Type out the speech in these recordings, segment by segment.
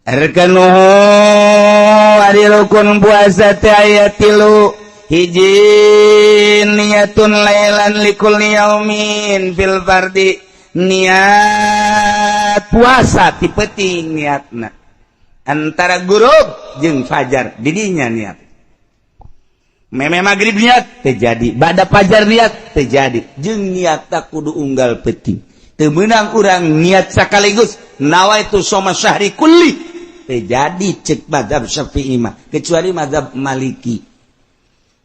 Arkanuhu ari rukun puasa teh aya tilu. Hiji, niyatun lailan likulli yaumin fil fardi, niat puasa ti peuting, niatna antara gurub jeung fajar didinya niat. Meme maghrib niat terjadi, bada fajar niat terjadi, jeung niat tak kudu unggal peuting. Teu meunang urang niat sekaligus nawaitu shoma syahri kulli, terjadi cek mazhab Syafi'i mah, kecuali mazhab Maliki.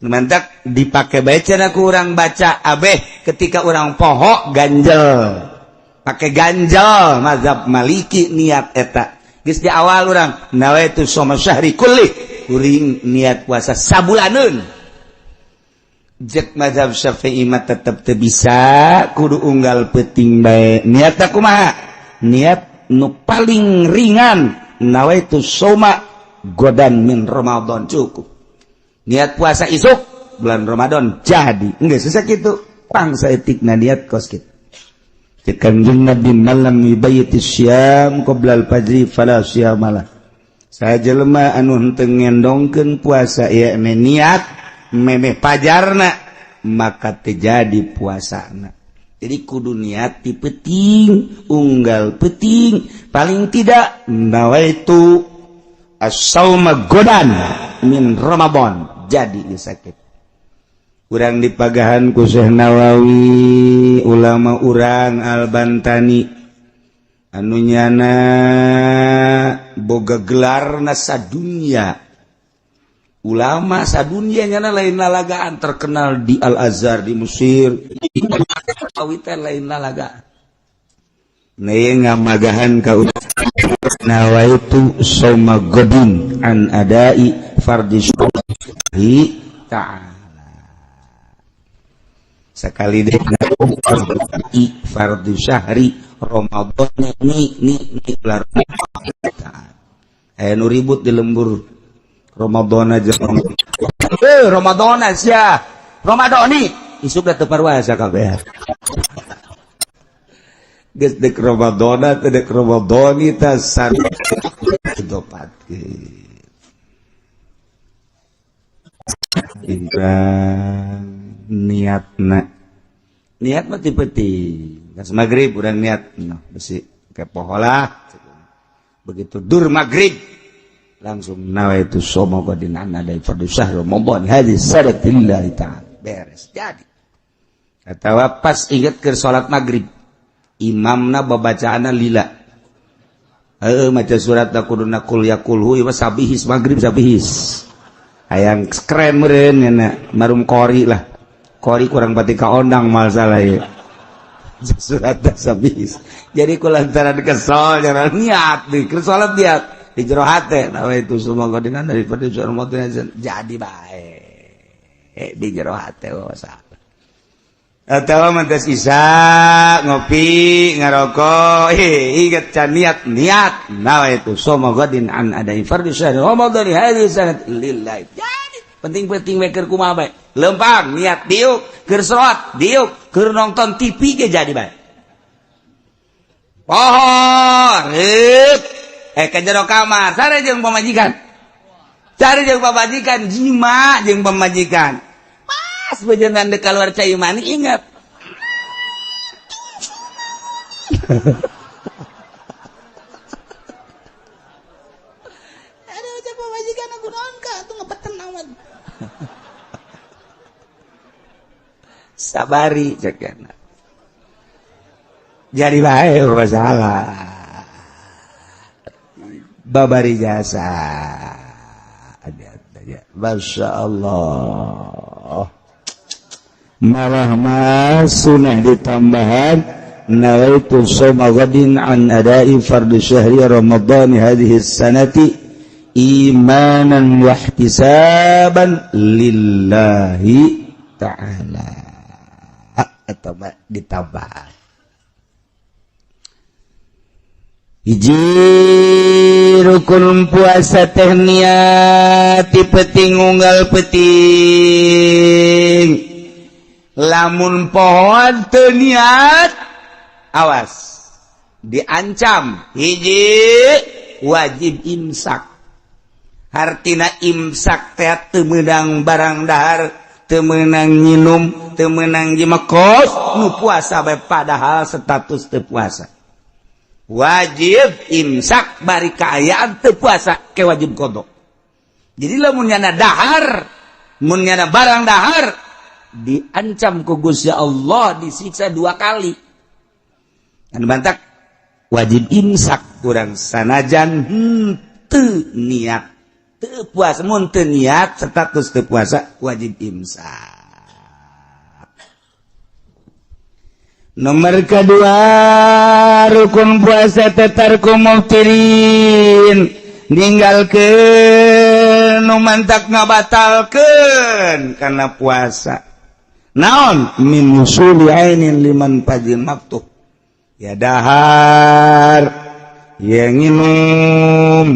Mantak dipakai bae cenah ku urang baca abeh ketika urang poho ganjel, pakai ganjel mazhab Maliki niat eta. Geus di awal urang nawaitu shoma syahri kulli, kuring niat puasa sabulaneun. Jek mazhab Syafi'i mah tetep teu bisa, kudu unggal peuting bae. Niat kumaha? Niat nu paling ringan, nawaitu shoma godan min Ramadan, cukup niat puasa isuk bulan Ramadan jadi enggak susah gitu pangsa etikna niat kos kitu. Cek Kanjeng Nabi, man lam yubayyitis syam qoblal fajri fala syamalah. Saha jelema anu henteu ngendongkeun puasa ya niat memeh pajarna, maka terjadi puasana. Jadi kudu niat di peting, unggal peting, paling tidak nawaitu as-sauma godan min Ramadan, jadi sakit. Urang dipagahan ku Syekh Nawawi, ulama urang Al-Bantani anu nyana boga gelarna sadunya, ulama sadunya, nyana lain lalagaan, terkenal di Al Azhar di Mesir. Nawawi teh lain lalagaan. Nih ngamagahan ka nawaitu soma godin an adai fardhi ta'ala, sekali deh fardhu syahri Ramadan nih nih nih bulan. Aya nu ribut di lembur Ramadan aja, eh Ramadan aja, Ramadan isuk da teu parwasa kabeh. Geus dek Ramadan teh dek Ramadan teh dopatkeun. Niatna, niat mah ti peuting. Geus maghrib urang niat, no, besi kepoho lah. Begitu dur maghrib langsung nawaitu shoma godin an adai fardhu syahr Ramadan hadis sanatillahi ta'ala, beres jadi. Atau pas inget ke salat maghrib, imamna babacaanna lila, heuh, maca surat kuduna kul ya kulhu ieu sabihis, maghrib sabihis, hayang keren meureun nya, marum qori lah, qori kurang pati kaondang mal salah ya surat sabihis. Jadi kulantaran kesel jangan niat di keur salat, niat di jero hate nawaitu shoma godinan daripada Ramadan, jadi bae di jero hate salah. Atau mentas isa ngopi ngarokok, ingat can niat, niat nawaitu shoma godin an adai fardhi syahr Ramadan hadhihi sanat lillahi, jadi penting-penting we keur kumaha bae lempang niat diuk, keur salat diuk, keur nonton TV ge jadi bae. Pohon eh ke jero kamar sare jeung pamajikan, cari jeung pamajikan, jima jeung pamajikan, pas bejengan dek keluar cai mani ingat. Aduh, cek pamajikan, aku naon ka atuh ngebeten amat. Sabari cek, jadi bae masalah babari jasa. Masya Allah, malah masunah ditambahan nawaitu shoma ghadin an adai fardu syahri Ramadan hadhihi sanati imanan wa ihtisaban lillahi ta'ala, atau ditambah. Hiji rukun puasa teh niat ti peuting, unggal peuting. Lamun poho teu niat, awas, diancam. Hiji, Wajib imsak. Hartina imsak teh teu meunang barang dahar, teu meunang nyinum, teu meunang jima, kos nu puasa bae, padahal status teu puasa. Wajib imsak bari kaayaan teu puasa ke wajib qodho. Jadi lamun nyana dahar, mun nyana barang dahar, diancam ku Gusti Allah disiksa dua kali. Anu bantak wajib imsak kurang sanajan henteu niat teu puasa. Mun teu niat, status teu puasa, wajib imsak. Nomor kedua, rukun puasa teh tarku muftirin, ninggalkeun nu mantak ngabatalkeun kana puasa. Naon? Min wusuli ainin liman fajin maftuh, ya dahar, ya nginum,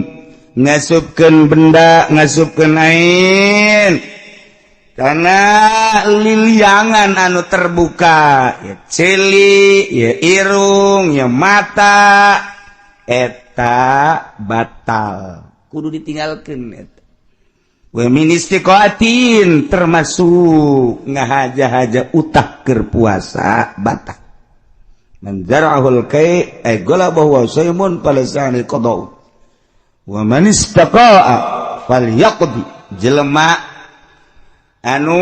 ngasupkeun benda, ngasupkeun ain karena liliangan anu terbuka, ya ceuli, ya irung, ya mata, eta batal, kudu ditinggalkan eta. Wa min istiqaatin, termasuk ngahaja-haja utah keur puasa batal. Man zara'ahul kai ay galabahu wa saymun falasani qada'u wa man istaqa'a falyaqdi. Jelema anu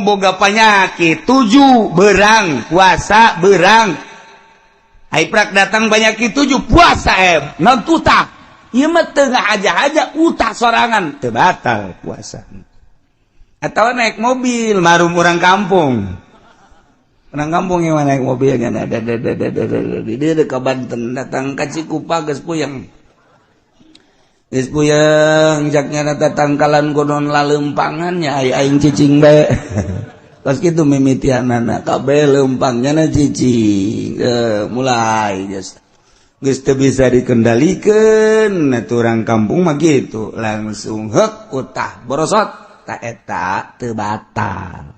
boga panyakit tujuh berang puasa, berang ai prak datang penyakit tujuh puasa, non utah ieu mah teu ngahaja-haja, utah sorangan teu batal puasa. Atau naik mobil, marum orang kampung, orang kampung yang naik mobilnya ada ada dia ke Banten, datang ke Cikupa geus puyeng, geus puyeng jaknya tangkalan konon lalempangannya ai aing cicing bae. Pas kitu mimitianana kabeh lempangnya na cicing, mulai geus geus teu bisa dikendalikan. Nah, orang kampung mah gitu, langsung hek utah borosot. Tak, eta teu batal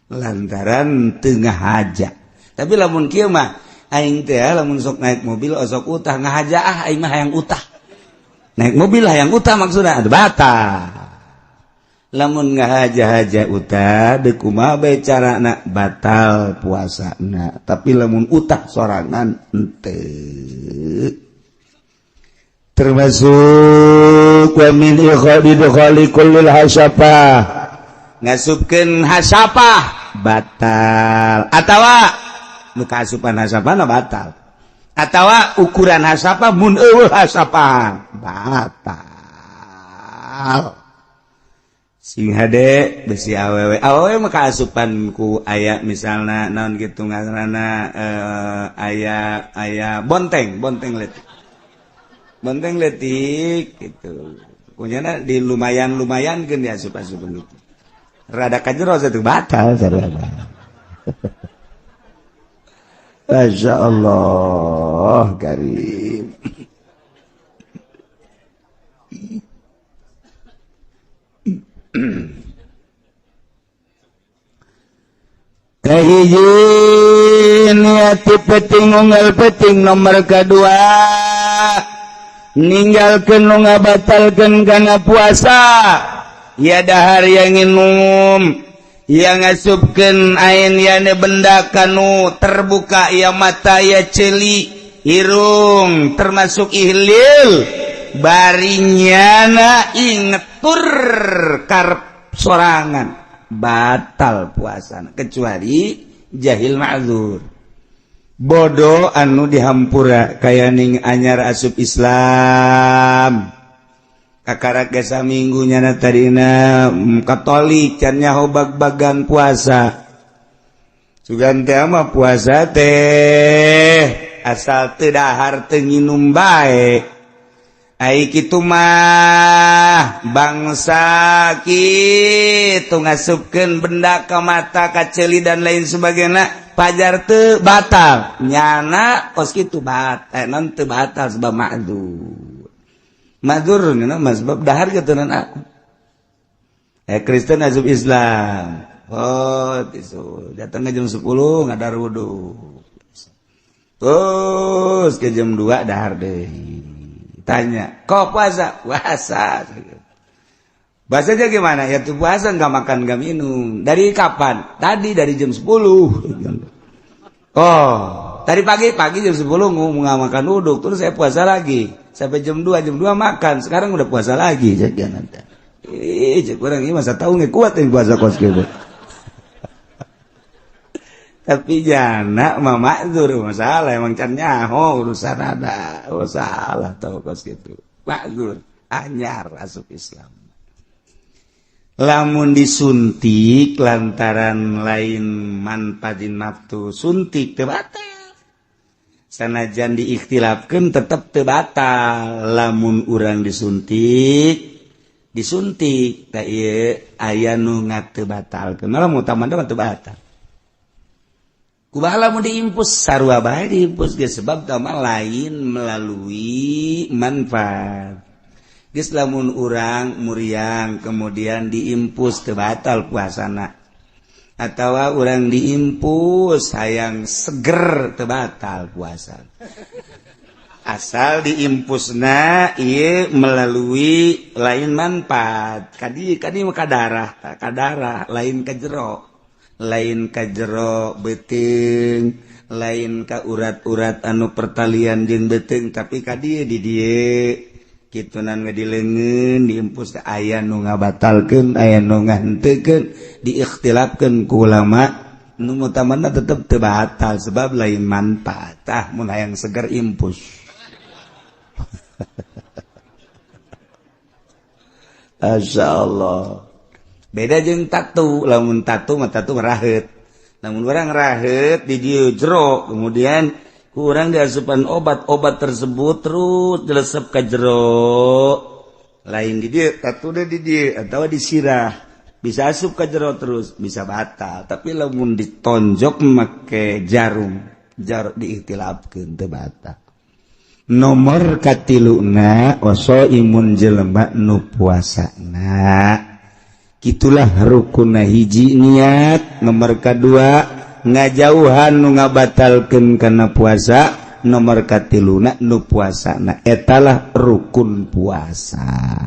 lantaran teu ngahaja. Tapi lamun kieu mah aing teh lamun sok naik mobil osok utah ngahaja, ah aing mah hayang utah, naik mobil hayang utah maksudna, atuh batal. Lamun ngahaja-haja utah deuk kumaha bae carana batal puasana, tapi lamun utah sorangan henteu. Termasuk wa min idkhali kullil hasyafah, ngasupkeun hasyafah batal, atawa nu kaasupan hasyafah na batal, atawa ukuran hasyafah mun euweuh hasyafah batal. Sing hade besi awewe, awewe mah kaasupan ku aya misalna naon gitu ngaranna, aya aya bonteng, bonteng leutik, bonteng leutik gitu punyana di lumayan lumayan kan diasup-asupan gitu, rada kajero satu batal sarana. Masya Allah Karim. Kahiji niat peting unggal peting. Nomor kedua, ninggalkeun nu ngabatalkeun kana puasa, ya dahar, yang nginum, yang ngasupkeun ain yane benda kanu terbuka, ya mata, ya ceuli, irung, termasuk ihlil, barinyana ingetur karep sorangan, batal puasa, kecuali jahil ma'zur, bodoh anu dihampura, kaya ning anyar asup Islam, kakarak gesa minggunya na tadina Katolik, can nyaho bag-bagan puasa. Sugan teh mah puasa teh asal teu dahar teu nginum bae. Ai kitu mah bangsa kitu ngasupkeun benda ke mata, ka ceuli, dan lain sebagainya, pajar teu batal nyana kos kitu batal, non teu batal sebab ma'dzur, ma'dzur nya mah sebab dahar keturunan aku. Kristen asup Islam, oh itu datang ke jam 10 ngadar wudu, terus ke jam 2 dahar deh. Tanya, kok puasa? Puasa. Bahasanya gimana? Ya tuh, puasa nggak makan, nggak minum. Dari kapan? Tadi dari jam 10. Oh, tadi pagi pagi jam 10 nggak makan uduk, terus saya puasa lagi sampai jam 2, jam 2 makan. Sekarang udah puasa lagi. Cek nanti. Ih, cek orang ini masa tahu nggak kuat yang puasa kos gitu. Tapi jana mah makzur, masalah emang can nyaho urusan ada masalah tahu kos gitu. Makzur, anyar asup Islam. Lamun disuntik lantaran lain manfadin naftu, suntik teu batal. Sanajan diikhtilafkeun tetep teu batal. Lamun urang disuntik, disuntik teh ieu aya nu teu batalkeun, malah mutamana mah teu batal. Kumaha lamun diimpus? Sarua bae diimpus ge, sebab tama lain melalui manfaat. Geus, lamun urang muriang kemudian diimpus, teu batal puasana. Atawa urang diimpus hayang seger, teu batal puasa. Asal diimpusna ieu melalui lain manfaat. Kadi kadi mah ka darah, ka darah, lain ka jero, lain ka jero beuteung, lain ka urat-urat anu pertalian jeung beuteung, tapi ka dieu, di dieu kitunan di leungeun diimpus. Aya nu ngabatalkeun, aya nu ngahenteukeun, diikhtilafkeun ku ulama. Nu utamana tetep teu batal sebab lain manfaat. Tah, mun hayang seger, impus. Masya Allah, beda jeung tatu. Lamun tatu mah tatu raheut. Lamun urang raheut di dieu jero, kemudian ku urang diasupan obat, obat tersebut terus dilesep ka jero, lain di dieu tatu deh, di dieu atau di sirah, bisa asup ka jero terus, bisa batal. Tapi lamun ditonjok make jarum, jarum diikhtilafkeun, teu batal. Nomor katiluna, imun jelema nu puasana. Itulah rukun. Hiji niat, nomor kedua ngajauhan nu ngabatalkeun kana puasa, nomor katiluna nu puasana. Etalah rukun puasa.